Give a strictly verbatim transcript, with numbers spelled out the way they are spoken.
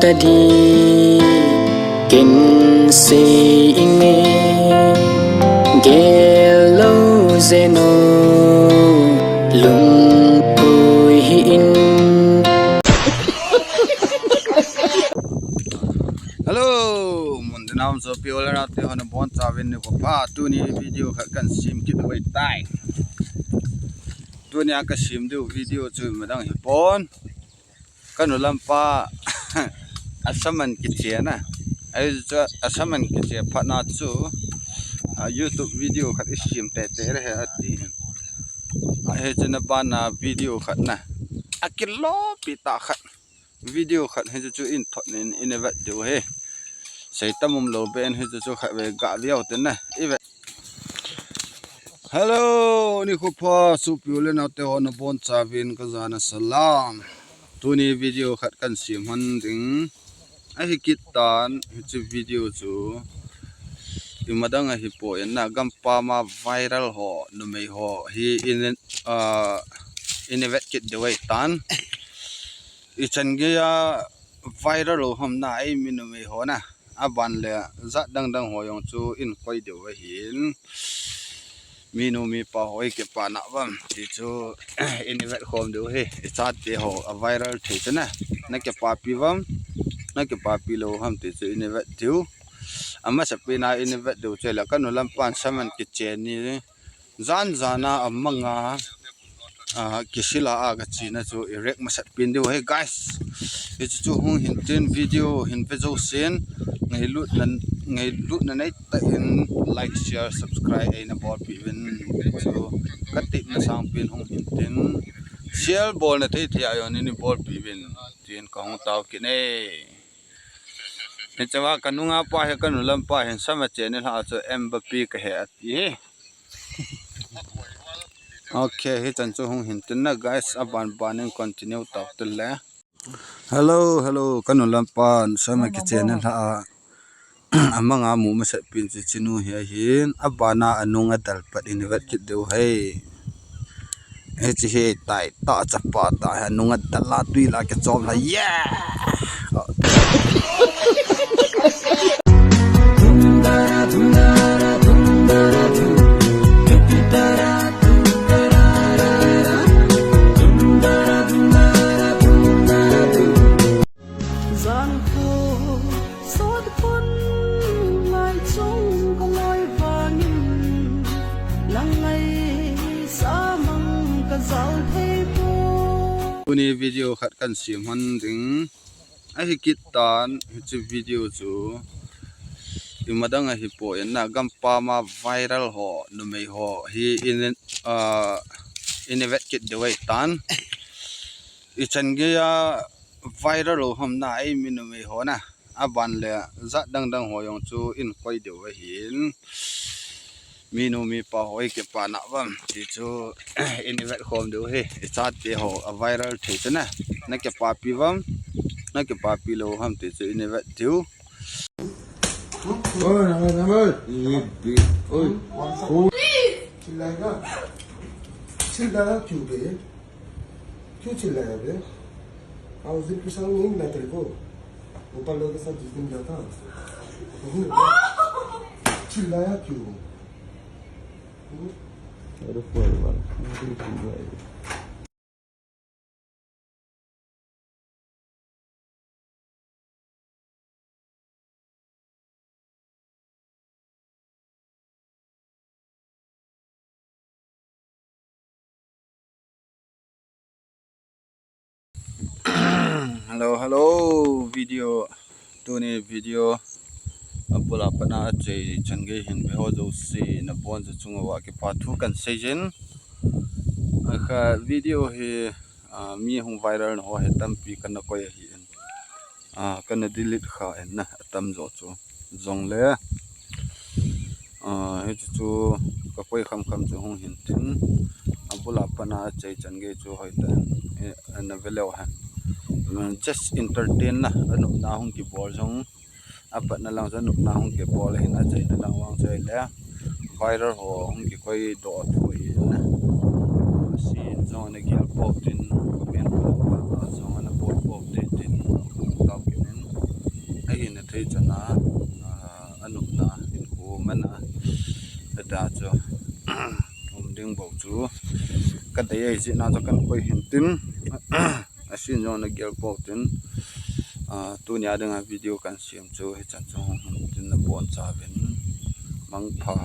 Adi kin sei inge, gel lo zeno, lungpui hi in. Hello, mun dinam sopi u le nao te ho nabon chauvin nikho pha, tuni video khat kan sem kit uve tai. Tuni a ka sem diu video chu imadang hipon. Ka nu lampa asaman kiche na. Ahi chu asaman kiche phat na chu, a, YouTube video khat i sem tete le he ati. Ahi chu na bana video khat na. Akilom pi tah khat. Video khat hi chu chu in thot nin in i vet diu hi. Sei tam um lou be in hi chu chu khat ve ga viau te na. I ve. Hello, nikho pha, sopi u le nao te ho nabon chauvin ka jana salam. Tuni video khat kan sem hon ding. Ahi kit tan, hiche video chu imadang ahi poi na, gampam a viral ho, numei ho hi in, ah, in i vet kit diu ahi tan. Ichan gei a viral ho ham na, eimi numei ho na. Aban le jat dang dang ho jong chu in koi diu ahin. Minu mipa ho i kipa na uvam ti chu in i vet khom diu hi. I chate ho a viral thei chu na. Na kipapi uvam, na kipapi lou ham ti chu in i vet diu. Amasapen a in i vet diu chu le ka nu lampan saman kiche ni. Jan jan a amang a, a, kisila a ka china chu i react masat pen diu hi guys. Hichu chu hung hin tin video hin ve jousen, ngailutna, ngailutna nei tah in like, share, subscribe eina bolpi uvin. Chu ka tepna sangpen hung hin tin share bolna thei thei a jong in bolpi uvin tin ka hung tao kit e. Hiche a ka nunga pa hi ka nu lampa hin sama cheni lha chu Mbappe ka he ati hi. Ok, hichan chu hung hin tin na guys, aban ban in continue tao tin le. Hello, hello, ka nu lampan sama kicheni lha a. Amang a mu masat pen chu chinu hi ahin, aban a anung adal pat in i vet kit diu hi. Hiche hi tai ta chapa ta hi, anung adal a tui la kichom la. Yeah! Jan khu sot khun ngai chung ka loi vangin, nang ngai sa mang ka jal thei poi. Tuni video khat kan sem hon ding. Ahi kit tan, hiche video chu imadang ahi poi na, gampam a viral ho, numei ho hi in, ah, in i vet kit diu ahi tan. Ichan gei a viral ho ham na, eimi numei ho na. Aban le jat dang dang ho jong chu in koi diu ahin. Minu mipa ho i kipa na uvam ti chu in i vet khom diu hi. I chate ho a viral thei chu na. Na kipapi uvam, na kipapi lou ham ti chu in i vet diu. Oi, na, na, na. Oi. Oi. Chill down, chill down, chill down. क्यों चिल्लाया बे? हाँ, उस दिन के साथ नहीं मिला तेरे को? गोपाल लोगों के साथ जिस दिन गया था। नहीं मिला। चिल्लाया क्यों? हम्म? अरे कोई बात नहीं, कोई बात नहीं। Hello, hello, video. Tuni video abul a pat a achai chan gei hin ve ho jouse nabonchauva chunga kipa thu kan seijin. Akha video hi, ah, mi hung viral na ho hi tampi kana koi ahin. Ah, kana delete kha in na atamjo chu. Jongle, ah, hichu chu ka koi kham kham chu hung hin tin. Abul a pat a achai chan gei chu hoitah in, eh, na ve leu hen. Mm, just entertain na, anopna hung kibol jong. Apatna lang chu anopna hung kibol ahin, achaina lang vang chu ahile viral ho hung kikoi doh thu ahin na. Asin jong ana gel pou tin, comment pa jong ana bol pou te tin, hung tao kit in. Chana, ah, anopna, hinkho mana, heta chu, um ding bou chu kadei ahi jeh a chu kan koi hin tin, asin jong nagel pou tin, ah, tunia dinga video kan sem chu hichan chu hung hin tin, nabonchauvin mangpha.